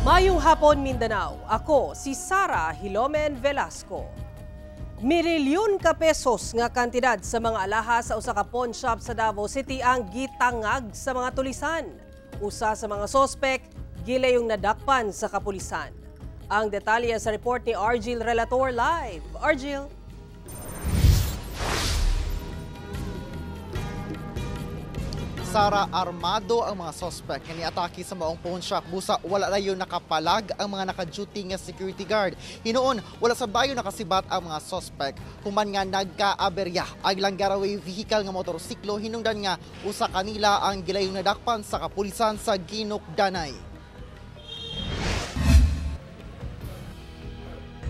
Mayong hapon, Mindanao. Ako si Sara Hilomen Velasco. Mililyon ka pesos nga kantidad sa mga alahas sa usa ka pawn shop sa Davao City ang gitangag sa mga tulisan. Usa sa mga sospek gilayong nadakpan sa kapulisan. Ang detalye sa report ni Argil Relator live. Argil. Sara, armado ang mga sospek nga niatake sa maong pawn shop busa wala rayon nakapalag ang mga naka-duty nga security guard. Hinuon, wala sa bayo nakasibat ang mga sospek human nga nagkaaberya ang ilang getaway vehicle nga motorsiklo, hinungdan nga usa kanila ang gilayong nadakpan sa kapulisan sa Ginukdanay.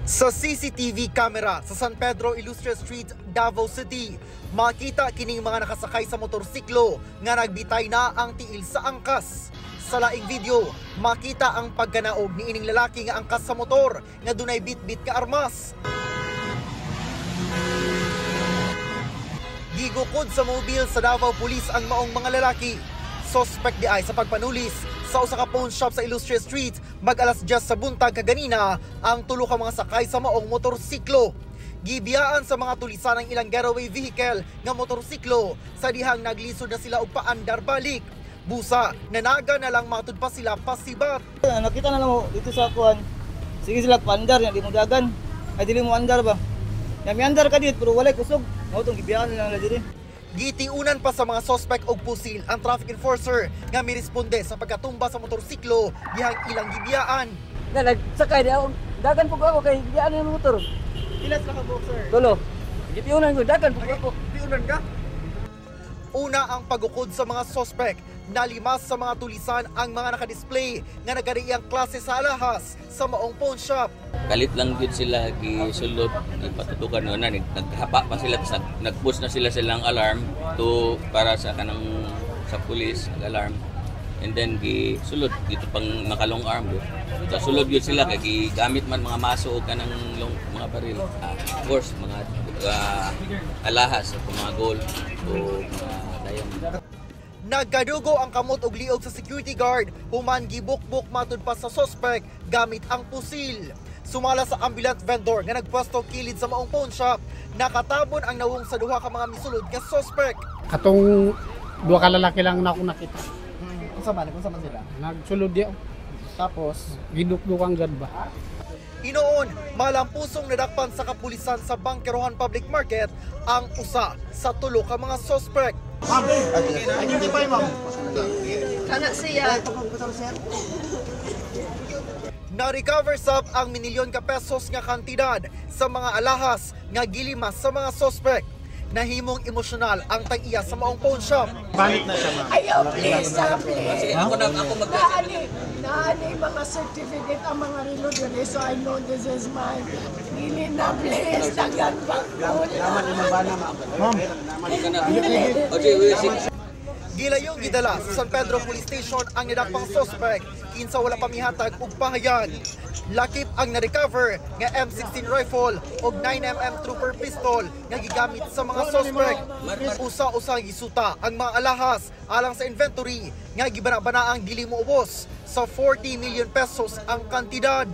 Sa CCTV camera sa San Pedro Ilustre Street, Davao City, makita kining mga nakasakay sa motorsiklo nga nagbitay na ang tiil sa angkas. Sa laing video, makita ang pagkanaog ni ining lalaki nga angkas sa motor nga dunay bitbit nga armas. Gigukod sa mobile sa Davao Police ang maong mga lalaki. Sospek di ay sa pagpanulis sa usa ka pawn shop sa Ilustre Street mag-alas 10 sa buntag kaganina ang tulo ka mga sakay sa maong motorsiklo. Gibiyaan sa mga tulisan ang ilang getaway vehicle nga motorsiklo sa dihang naglisod na sila og paandar balik. Busa, nanaga na lang matud pa sila pasibat. Nakita na lang mo dito sa kuan. Sige sila paandar, di mo dagan. Ay dili mo andar ba. Ya miandar ka dito pero walay kusog. Mao tong gibiyaan na lang diri. Gitiunan pa sa mga sospek og pusil ang traffic enforcer nga miresponde sa pagkatumba sa motorsiklo dihang ilang gibiyaan. Na nagsakay di ako, dagan po ako kay gibiyaan ang motor. Ilas lang ka boxer? Tulo. Gitiunan ko, dagan po ako. Gitiunan ka? Una ang pagukod sa mga sospek, nalimas sa mga tulisan ang mga nakadisplay nga nagkariiyang klase sa alahas sa maong pawn shop. Kalit lang gyud sila gisulod, nagpatutukan no na naghapa pa sila, tapos nag-push na sila silang alarm to para sa kanang sa police nag-alarm, and then gisulod dito pang nakalong arm gyud. So, sulod gyud sila kay gigamit man mga maso o kanang long, mga baril. Of course mga alahas o mga gold o mga diamond. Nagkadugo ang kamot og liog sa security guard human gibukbuk matud pa sa sospek gamit ang pusil. Sumala sa ambulant vendor nga nagpwesto kilid sa maong pawn shop, nakatabon ang nawong sa duha ka mga misulod nga sospek. Katong duha ka lalaki lang na ako nakita. Unsa man, unsa man sila? Nagsulod diya. Tapos gidukdukan gad ba? Inoon, malampusong nadakpan sa kapulisan sa Bangkerohan Public Market ang usa sa tulo ka mga sospek. Ma'am, identify ma'am. Kana siya. Na-recover sab ang minilyon ka pesos nga kantidad sa mga alahas nga gilimas sa mga sospek. Nahimong emosyonal ang tag-iya sa maong pawn shop. Balik na siya, ma'am. Ayaw, please, please. Sige, ako na ako mag Naani mga certificate ang mga relo dun, so I know this is mine. Dili na, please. Dagan pa ko. Ma'am. Gilayong gidala sa San Pedro Police Station ang nidakpang suspect kinsa wala pamihatag og pahayag. Lakip ang na-recover nga M16 rifle og 9mm trooper pistol nga gigamit sa mga suspect. Usa-usa gisuta ang mga alahas alang sa inventory nga gibana-banaang dili moubos sa 40 million pesos ang kantidad.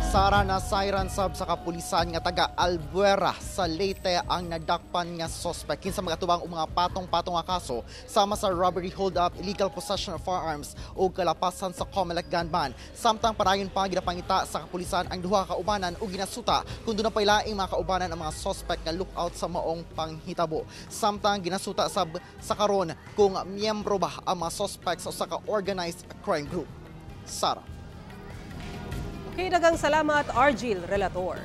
Sara, na siren sab sa kapulisan nga taga Albuera sa Leyte ang nadakpan nga sospek kinsa magatubang og mga patong-patong nga kaso sama sa robbery, hold up, illegal possession of firearms ug kalapasan sa COMELEC gun ban. Samtang padayon pa ginapangita sa kapulisan ang duha ka kaubanan ug ginasuta kung duna pay laing mga kaubanan ang mga sospek nga lookout sa maong panghitabo. Samtang ginasuta sab sa karon kung miyembro ba ang mga sospek sa usa ka organized crime group. Sara. Okay, dagang salamat, Argil Relator.